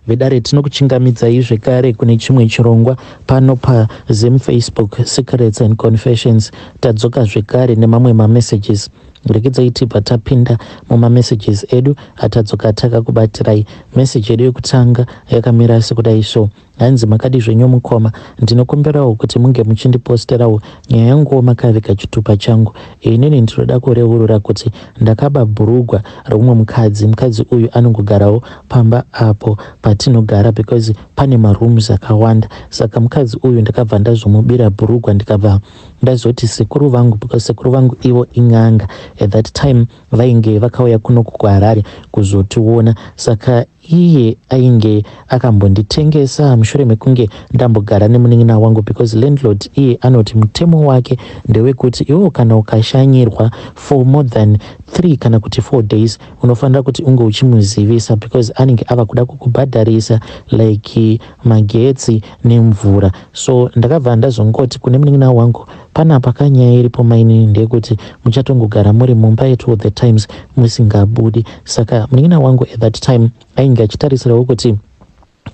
Vedare, tinokuchingamidzai zvekare kune chimwe chirongwa pano paZim Facebook Secrets and Confessions. Tadzoka zvekare nemamwe mamessages. Regedzai tibva tapinda mumamessages edu atadzoka takakubatirai. Message yedu yekutanga yakamira sekudai so. Hanzi, "Makadi zvenyu mukoma? Ndinokumbirawo kuti munge muchindiposterawo nyaya yanguwo makaviga chitupa changu. Inini ndinoda kureurura kuti ndakaba bhurugwa romumwe mukadzi. Mukadzi uyu anongogarawo pamba apo patinogara because pane marooms akawanda. Saka mukadzi uyu ndakabva ndazomubira bhurugwa, ndikabva ndazoti sekuru vangu, because sekuru vangu ivo in'anga, at that time vainge vakauya kuno kuHarare kuzotiona. Saka iye ainge akambonditengesa mushure mekunge ndambogara nemunin'ina wangu, because landlord iye anoti mutemo wake ndewekuti iwo kana ukashanyirwa for more than 3 kana kuti 4 days, unofanira kuti unge uchimuzivisa because anenge ava kuda kukubhadharisa like magetsi nemvura. So ndakabva ndazongoti kune munin'ina wangu, panapa kanyaya iripo mainini ndeyekuti muchatongogara muri mumba at all the times musingabudi. Saka munin'ina wangu at that time ainge achitarisirawo kuti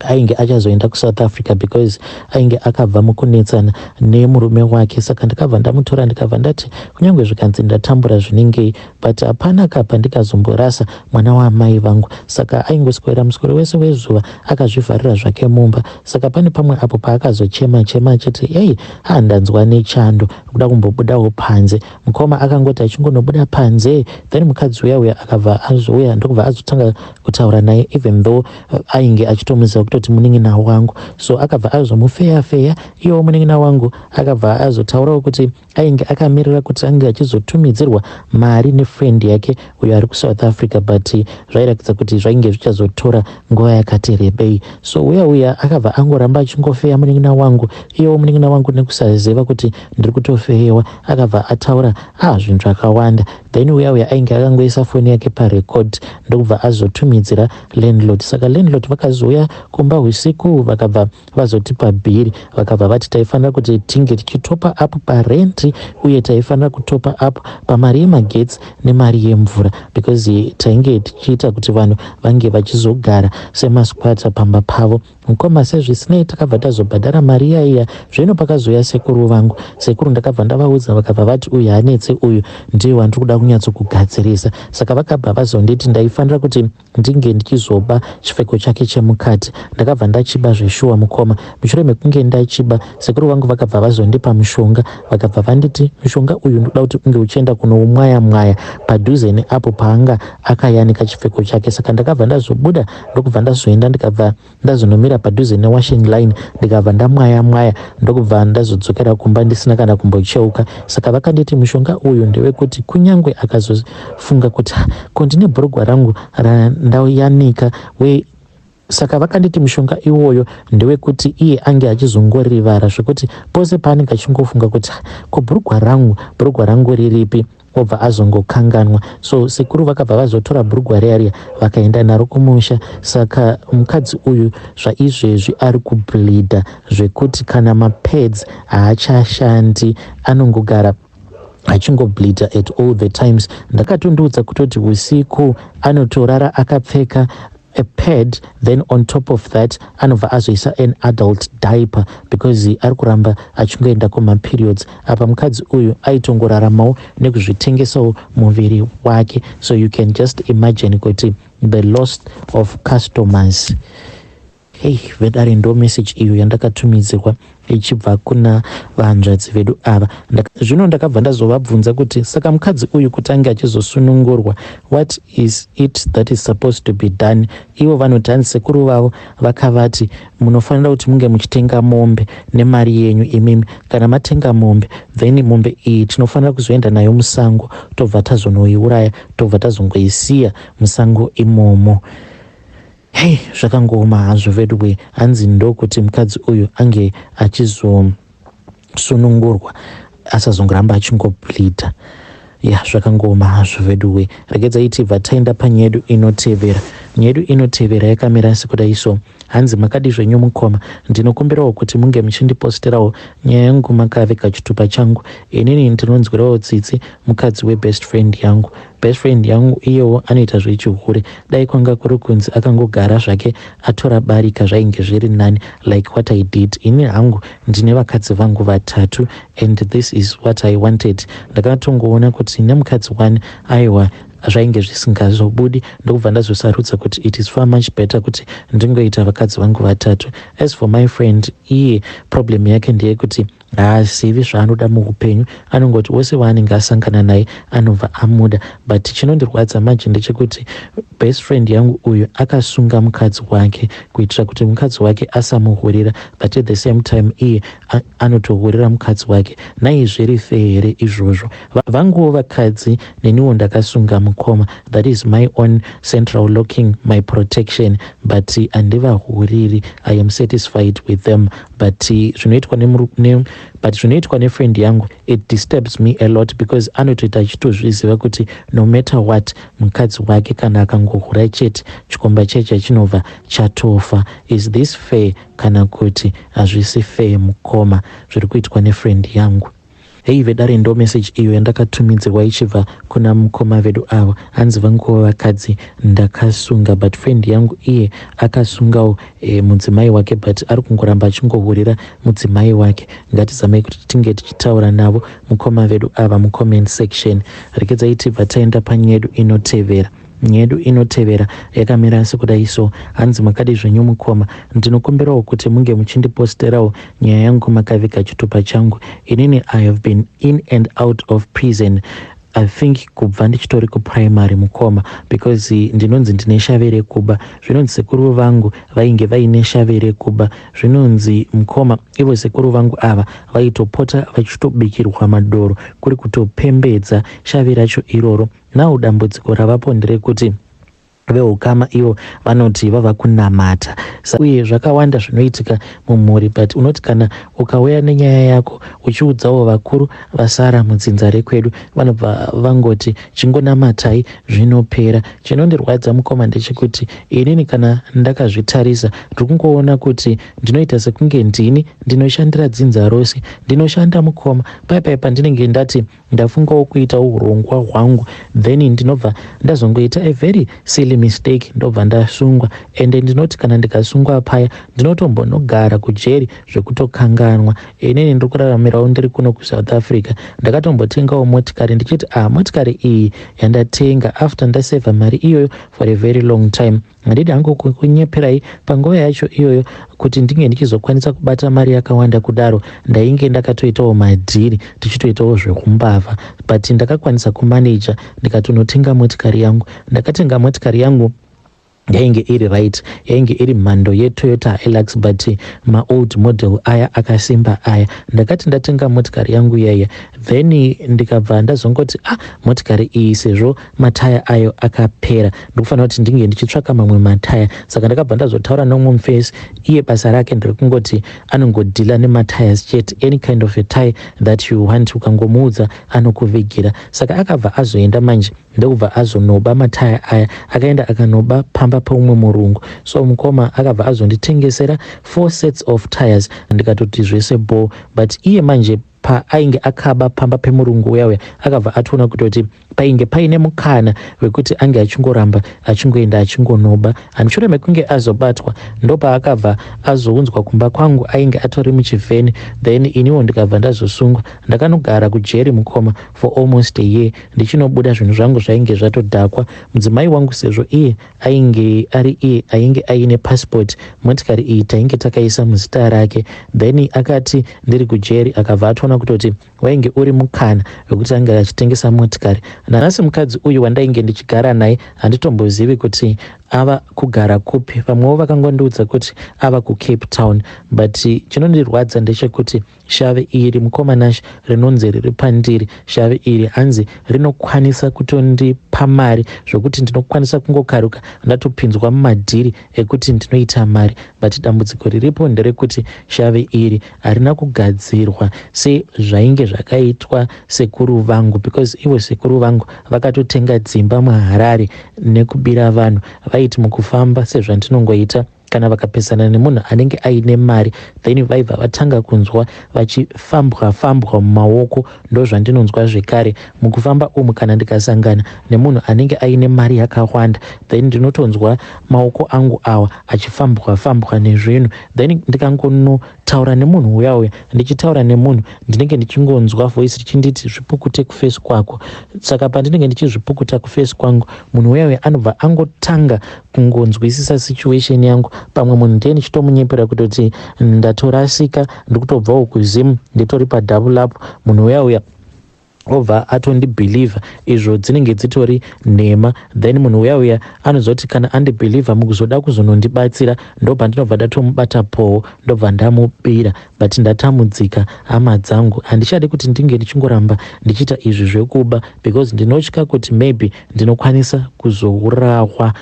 ainge achazoenda kuSouth Africa because ainge akabva mukunetsana nemurume wake. Saka ndakabva ndamutora, ndikabva ndati kunyange zvikanzi ndatambura zvinengei, but hapana kapa ndikazomborasa mwana waamai vangu. Saka aingoswera muswero wese wezuva akazvivharira zvake mumba. Saka pane pamwe apo paakazochema chema achiti, 'Ei, handanzwa nechando, kuda kumbobudawo panze.' Mukoma, akangoti achingonobuda panze, then mukadzi uya uya akabva azouya, ndokubva azotanga kutaura naye, even though ainge achitomuziva kutoti munin'ina wangu. So akabva azomufeya feya. Iyewo munin'ina wangu akabva azotaurawo kuti ainge akamirira kuti ange achizotumidzirwa mari nefriend yake uyo ari kuSouth Africa, but zvairatidza kuti zvainge zvichazotora nguva yakati rebei. So uya uya akabva angoramba achingofeya munin'ina wangu. Iyewo munin'ina wangu, nekusaziva kuti ndiri kutofeyewa, akabva ataura zvinhu zvakawanda. Then uya uya ainge akangoisa foni yake parecord, ndokubva azotumidzira landlord. Saka landlord vakazouya kumba usiku, vakabva vazotipa bhiri, vakabva vati taifanira kuti tinge tichitopa up parent, uye taifanira kutopa up pamari yemagetsi nemari yemvura, because tainge tichiita kuti vanhu vange vachizogara semasquatter pamba pavo. Mukoma, sezvisinei, takabva tazobhadhara mari iyaiya. Zvino pakazouya sekuru vangu, sekuru ndakabva ndavaudza, vakabva vati, 'Uyu hanetse, uyu ndiye wandiri kuda kunyatsokugadzirisa.' Saka vakabva vazonditi ndaifanira kuti ndinge ndichizoba chipfeko chake chemukati. Ndakabva ndachiba zveshuwa, mukoma. Mushure mekunge ndachiba, sekuru vangu vakabva vazondipa mushonga, vakabva vanditi mushonga uyu ndoda kuti unge uchienda kunoumwaya mwaya padhuze neapo paanga akayanika chipfeko chake. Saka ndakabva ndazobuda, ndokubva ndazoenda, ndikabva ndazonomira padhuze newashing line, ndikabva ndamwaya mwaya, ndokubva ndazodzokera kumba ndisina kana kumbocheuka. Saka vakanditi mushonga uyu ndewekuti kunyange akazofunga kuti, 'Ko, ndine bhurugwa rangu randayanika we.' Saka vakanditi mushonga iwoyo ndewekuti iye ange achizongorivara, zvekuti pose paanenge achingofunga kuti, 'Ko, bhurugwa rangu riripi?' obva azongokanganwa. So sekuru vakabva vazotora bhurugwa riya riya, vakaenda naro kumusha. Saka mukadzi uyu zvaizvezvi ari kubleeda zvekuti kana mapads haachashandi, anongogara achingobleeda at all the times. Ndakatondiudza kutoti usiku anotorara akapfeka a pad, then on top of that anobva azoisa an adult diaper because ari kuramba achingoenda kumaperiods. Apa mukadzi uyu aitongoraramawo nekuzvitengesawo muviri wake, so you can just imagine kuti the loss of customers. Hei vedare, ndo message iyo yandakatumidzirwa ichibva kuna vanzvadzi vedu ava. Zvino ndakabva ndazovabvunza kuti saka mukadzi uyu kuti ange achizosunungurwa, what is it that is supposed to be done? Ivo vanoti hanzi sekuru vavo vakavati munofanira kuti munge muchitenga mombe nemari yenyu imimi. Kana matenga mombe, then mombe iyi tinofanira kuzoenda nayo musango, tobva tazonoiuraya, tobva tazongoisiya musango imomo. Hei, zvakangooma hazvo veduwe. Hanzi ndokuti mukadzi uyu ange achizosunungurwa, asazongoramba achingobleeda. Ya, zvakangooma hazvo veduwe. Regedzai tibva taenda panyedu inotevera. Nyaya yedu inotevera yakamira sekudai so. Hanzi makadi zvenyu mukoma, ndinokumbirawo kuti munge muchindiposterawo nyaya yangu makavika chitupa changu. Inini ndinonzwirawo tsitsi mukadzi webest friend yangu. Best friend yangu iyewo anoita zvechihure. Dai kwanga kuri kunzi akangogara zvake atora barika zvainge zviri nani like what I did. Ini hangu ndine vakadzi vangu vatatu and this is what I wanted. Ndakatongoona kuti nemukadzi one aiwa zvainge zvisingazobudi ndokubva ndazosarudza kuti it is far much better kuti ndingoita vakadzi vangu vatatu. As for my friend, iye problem yake ndeyekuti haazivi zvaanoda muupenyu, anongoti wose waanenge asangana naye anobva amuda. But chinondirwadza manje ndechekuti best friend yangu uyu akasunga mukadzi wake kuitira kuti mukadzi wake asamuhurira, but at the same time iye anotohurira mukadzi wake. Nai zviri fair here izvozvo? Vanguwo vakadzi neniwo ndakasunga mukoma. That is my own central locking, my protection, but handivahuriri. I am satisfied with them, but zvinoitwa ne, but zvinoitwa nefriend yangu, it disturbs me a lot because anotoita achitozviziva kuti no matter what, mukadzi wake kana akangohura chete, chikomba checha chinobva chatofa. Is this fair kana kuti hazvisi fair, mukoma, zviri kuitwa nefriend yangu? Hei vedare, ndo message iyo yandakatumidzirwa ichibva kuna mukoma vedu avo. Hanzi vanguva vakadzi ndakasunga, but friend yangu iye akasungawo mudzimai wake, but ari kungoramba achingohurira mudzimai wake. Ngatizamei kuti tinge tichitaura navo mukoma vedu ava mucomment section. Rekedzai tibva taenda panyaya yedu inotevera. Nyaya yedu inotevera yakamira sekudai so. Hanzi makadi zvenyu mukoma, ndinokumbirawo kuti munge muchindiposterawo nyaya yangu makavika chitupa changu. Inini I have been in and out of prison, I think kubva ndichitori kuprimary, mukoma, because ndinonzi ndine shave rekuba. Zvinonzi sekuru vangu vainge vaine shave rekuba. Zvinonzi, mukoma, ivo sekuru vangu ava vaitopota vachitobikirwa madoro kuri kutopembedza shave racho iroro. Now dambudziko ravapo nderekuti veukama ivo vanoti vava kunamata, uye zvakawanda zvinoitika mumhuri, but unoti kana ukauya nenyaya yako uchiudzawo vakuru vasara mudzinza rekwedu, vanobva vangoti chingonamatai, zvinopera. Chinondirwadza, mukoma, ndechekuti inini kana ndakazvitarisa, ndiri kungoona kuti ndinoita sekunge ndini ndinoshandira dzinza rose. Ndinoshanda, mukoma. Pai pandinenge ndati ndafungawo kuita urongwa hwangu, then ndinobva ndazongoita a very silly mistake, ndobva ndasungwa. Ende ndinoti kana ndikasungwa paya, ndinotombonogara kujeri zvekutokanganwa. Inini ndiri kuraramirawo ndiri kuno kuSouth Africa. Ndakatombotengawo motikari ndichiti, ah, motikari iyi yandatenga after ndasevha mari iyoyo for a very long time. Handidi hangu kunyeperai, panguva yacho iyoyo kuti ndinge ndichizokwanisa kubata mari yakawanda kudaro, ndainge ndakatoitawo madhiri, tichitoitawo zvekumbavha, but ndakakwanisa kumaneja ndikatonotenga motikari yangu. Ndakatenga motikari yangu, yainge iri right, yainge iri mhando yeToyota Hilux, but maold model aya akasimba aya. Ndakati ndatenga motikari yangu iyaya, then ndikabva ndazongoti, ah, motikari iyi sezvo mataya ayo akapera, ndikufanira kuti ndinge ndichitsvaka mamwe mataya. Saka ndakabva ndazotaura nomwe mufesi, iye basa rake nderekungoti anongodhila nematires chete. Any kind of a tire that you want, ukangomuudza anokuvigira. Saka akabva azoenda manje, ndokubva azonoba mataya aya. Akaenda akanoba pamba peumwe murungu. So mukoma, akabva azonditengesera four sets of tires. Ndikatoti zvese bo, but iye manje paainge akaba pamba pemurungu uya uya, akabva atoona kutoti painge paine mukana wekuti ange achingoramba achingoenda achingonoba. Mushure mekunge azobatwa, ndopaakabva azounzwa kumba kwangu, ainge atori muchivheni. Then iniwo ndikabva ndazosungwa. Ndakanogara kujeri, mukoma, for almost a year. Ndichinobuda, zvinhu zvangu zvainge zvatodhakwa. Mudzimai wangu, sezvo iye ainge ari iye ainge aine passport, motikari iyi tainge takaisa muzita rake. Then akati ndiri kujeri, akabva atoona kutoti wainge uri mukana wekuti ange achitengesa motikari. Nanhasi mukadzi uyu wandainge ndichigara naye handitombozivi kuti ava kugara kupi. Vamwewo vakangondiudza kuti ava kuCape Town, but chinondirwadza ndechekuti shave iri, mukoma Nash, rinonzi riri pandiri. Shave iri hanzi rinokwanisa kutondipa mari zvokuti ndinokwanisa kungokaruka ndatopinzwa mumadhiri ekuti ndinoita mari, but dambudziko riripo nderekuti shave iri harina kugadzirwa sezvainge zvakaitwa sekuru vangu, because ivo sekuru vangu vakatotenga dzimba muHarare nekubira vanhu. Vaiti mukufamba sezvandinongoita, kana vakapesana nemunhu anenge aine mari, then vaibva vatanga kunzwa vachifambwa fambwa mumaoko. Ndozvandinonzwa zvekare mukufamba umu, kana ndikasangana nemunhu anenge aine mari yakawanda, then ndinotonzwa maoko angu awa achifambwa fambwa nezvinhu. Then ndikangonotaura nemunhu uya uya, ndichitaura nemunhu, ndinenge ndichingonzwa voice richinditi, "Zvipukute kuface kwako." Saka pandinenge ndichizvipukuta kuface kwangu, munhu uya uya anobva angotanga kungonzwisisa situation yangu. Pamwe munhu ndiye ndichitomunyepera kutoti ndatorasika, ndikutobvawo kuZim, nditori padouble up. Munhu uya uya obva atondibhilivha, izvo dzinenge dzitori nhema. Then munhu uya uya anozoti kana andibhilivha, mukuzoda kuzonondibatsira, ndobva ndinobva ndatomubata powo, ndobva ndamubira. But ndatamudzika, hama dzangu. Handichadi kuti ndinge ndichingoramba ndichiita izvi zvekuba, because ndinotya kuti maybe ndinokwanisa kuzourawa.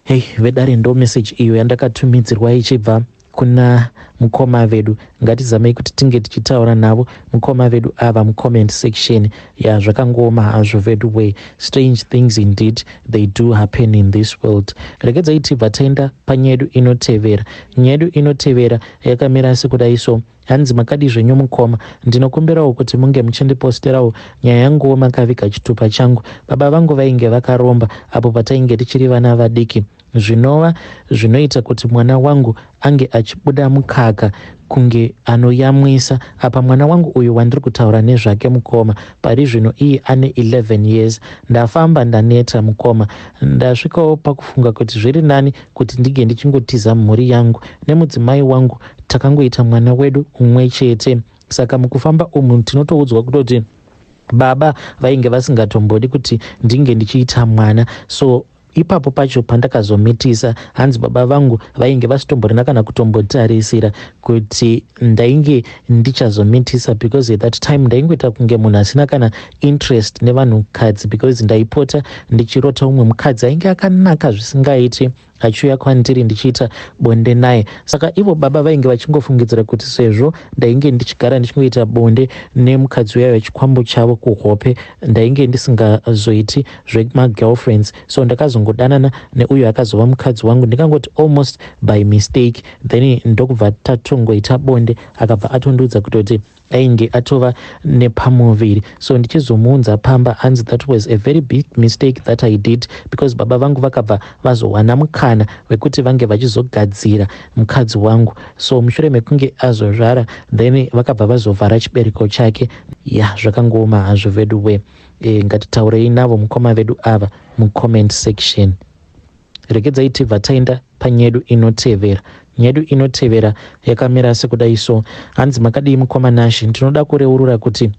Hei vedare, ndo message iyo yandakatumidzirwa ichibva kuna mukoma vedu. Ngatizamei kuti tinge tichitaura navo mukoma vedu ava mucomment section. Ya, zvakangooma hazvo vedu way. Strange things indeed, they do happen in this world. Regedzai tibva taenda panyaya yedu inotevera. Nyaya yedu inotevera yakamira sekudai so. Hanzi, "Makadi zvenyu mukoma? Ndinokumbirawo kuti munge muchindiposterawo nyaya yanguwo makaviga chitupa changu. Baba vangu vainge vakaromba apo patainge tichiri vana vadiki, zvinova zvinoita kuti mwana wangu ange achibuda mukaka kunge anoyamwisa. Apa mwana wangu uyu wandiri kutaura nezvake, mukoma, pari zvino iye ane 11 years. Ndafamba ndaneta, mukoma. Ndasvikawo pakufunga kuti zviri nani kuti ndinge ndichingotiza mhuri yangu. Nemudzimai wangu takangoita mwana wedu umwe chete. Saka mukufamba umu tinotoudzwa kutoti baba vainge vasingatombodi kuti ndinge ndichiita mwana. So ipapo pacho pandakazomitisa, hanzi baba vangu vainge vasitomborina kana kutombotarisira kuti ndainge ndichazomitisa, because at that time ndaingoita kunge munhu asina kana interest nevanhukadzi, because ndaipota ndichirota umwe mukadzi ainge akanaka zvisingaiti achiuya kwandiri ndichiita bonde naye. Saka ivo baba vainge vachingofungidzira kuti sezvo ndainge ndichigara ndichingoita bonde nemukadzi uyayo chikwambo chavo kuhope, ndainge ndisingazoiti zvemagirlfriends. So ndakazongodanana neuyo akazova mukadzi wangu, ndingangoti almost by mistake. Then ndokubva tatongoita bonde, akabva atondiudza kutoti ainge atova nepamuviri. So ndichizomuunza pamba, hanzi that was a very big mistake that I did, because baba vangu vakabva vazowana mukana wekuti vange vachizogadzira mukadzi wangu. So mushure mekunge azozvara, then vakabva vazovhara chibereko chake. Ya, zvakangooma hazvo vedu we. Ngatitaurei navo mukoma vedu ava mucomment section. Regedzai tibva taenda panyedu inotevera. Nyedu inotevera yakamira sekudai so. Hanzi, 'Makadii mukoma Nashi? Ndinoda kureurura kuti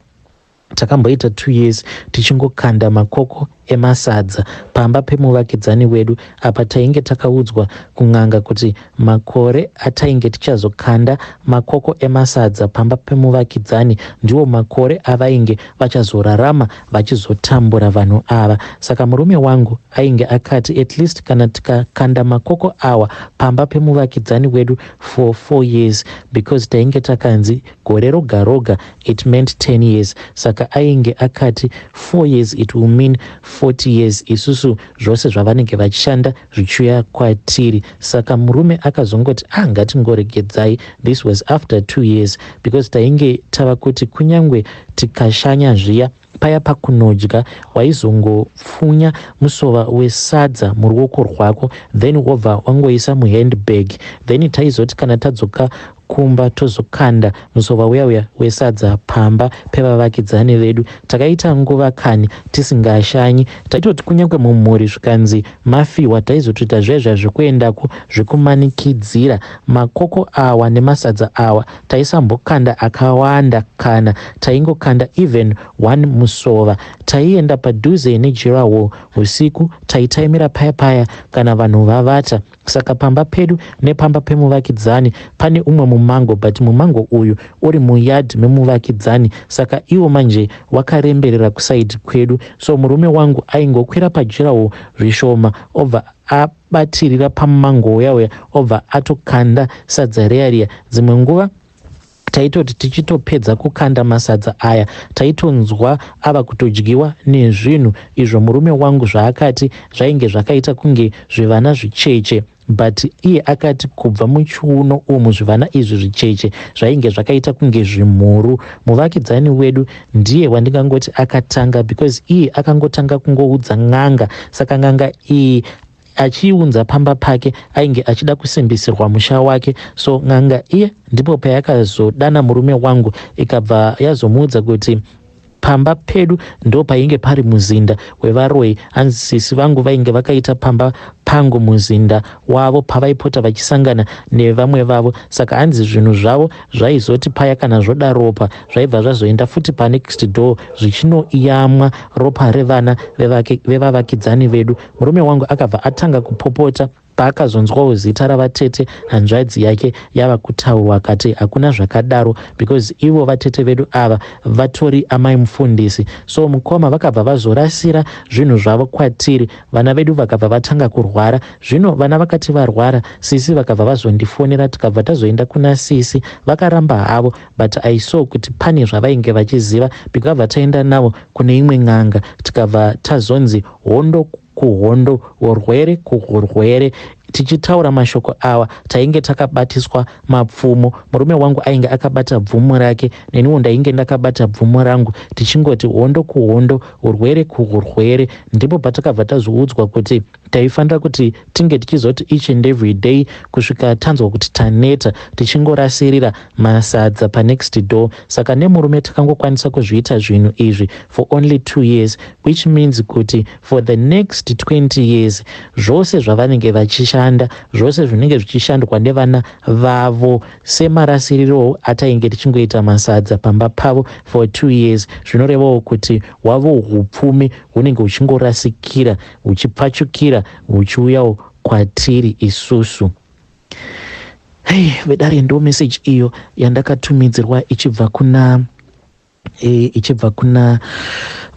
takamboita 2 years tichingokanda makoko emasadza pamba pemuvakidzani wedu. Apa tainge takaudzwa kun'anga kuti makore atainge tichazokanda makoko emasadza pamba pemuvakidzani ndiwo makore avainge vachazorarama vachizotambura vanhu ava. Saka murume wangu ainge akati at least kana tikakanda makoko awa pamba pemuvakidzani wedu for 4 years, because tainge takanzi gore roga roga it meant 10 years, saka ainge akati 4 years it will mean 40 years isusu zvose zvavanenge vachishanda zvichiuya kwatiri. Saka murume akazongoti, 'Ah, ngatingoregedzai.' This was after 2 years, because tainge tava kuti kunyange tikashanya zviya, paya pakunodya waizongopfunya musova wesadza muruoko rwako, then wobva wangoisa muhandbag. Then taizoti kana tadzoka kumba, tozokanda musova uya uya wesadza pamba pevavakidzani vedu. Takaita nguva kani tisingashanyi. Taitoti kunyange mumhuri zvikanzi mafiwa, taizotoita zviya zvekuendako zvekumanikidzira. Makoko awa nemasadza awa taisambokanda akawanda kana, taingokanda even one musova. Taienda padhuze nedurawall usiku, taitaimira paya paya kana vanhu vavata. Saka pamba pedu nepamba pemuvakidzani pane umwe mumango, but mumango uyu uri muyard memuvakidzani, saka iwo manje wakaremberera kuside kwedu. So murume wangu aingokwira padurawall zvishoma, obva abatirira pamumango uya uya, obva atokanda sadza riya riya. Dzimwe nguva Taitoti tichitopedza kukanda masadza aya taitonzwa ava kutodyiwa nezvinhu izvo murume wangu zvaakati zvainge zvakaita kunge zvivana zvicheche but iye akati kubva muchiuno umu zvivana izvi zvicheche zvainge zvakaita kunge zvimhuru. Muvakidzani wedu ndiye wandingangoti akatanga because iye akangotanga kungoudza n'anga saka n'anga iyi achiiunza pamba pake ainge achida kusimbisirwa musha wake so n'anga iye ndipo payakazodana murume wangu ikabva yazomuudza kuti pamba pedu ndo painge pari muzinda wevaroyi. Hanzi sisi vangu vainge vakaita pamba pangu muzinda wavo pavaipota vachisangana nevamwe vavo, saka hanzi zvinhu zvavo zvaizoti paya kana zvoda ropa zvaibva zvazoenda futi panext door zvichinoyamwa ropa revana vevavakidzani vedu. Murume wangu akabva atanga kupopota paakazonzwawo zita ravatete hanzvadzi yake yava kutaurwa, akati hakuna zvakadaro because ivo vatete vedu ava vatori amai mufundisi. So mukoma vakabva vazorasira zvinhu zvavo kwatiri. Vana vedu vakabva vatanga kurwara. Zvino vana vakati varwara, sisi vakabva vazondifonera, tikabva tazoenda kuna sisi. Vakaramba havo, but I saw kuti pane zvavainge vachiziva. Tikabva taenda navo kune imwe n'anga, tikabva tazonzi hondo kuhondo, urwere kuurwere. Tichitaura mashoko awa tainge takabatiswa mapfumo. Murume wangu ainge akabata bvumo rake, neniwo ndainge ndakabata bvumo rangu, tichingoti hondo kuhondo, urwere kuurwere. Ndipo patakabva tazoudzwa kuti taifanira kuti tinge tichizoti each and every day kusvika tanzwa kuti taneta, tichingorasirira masadza panext door. Saka nemurume takangokwanisa kuzviita zvinhu izvi for only 2 years, which means kuti for the next 20 years zvose zvavanenge vachishanda, zvose zvinenge zvichishandwa nevana vavo, semarasirirowo atainge tichingoita masadza pamba pavo for 2 years, zvinorevawo kuti hwavo upfumi hunenge huchingorasikira, huchipfachukira, huchiuyawo kwatiri isusu. Hei vedare, ndo message iyo yandakatumidzirwa ichibva kuna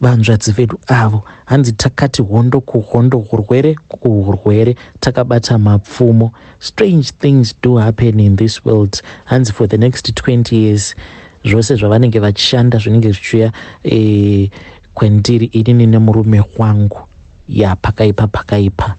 vanzvadzi vedu avo. Hanzi takati hondo kuhondo, urwere kuurwere, takabata mapfumo. Strange things do happen in this world. Hanzi for the next 20 years zvose zvavanenge vachishanda zvinenge zvichiuya kwendiri inini nemurume wangu. Ya, pakaipa, pakaipa.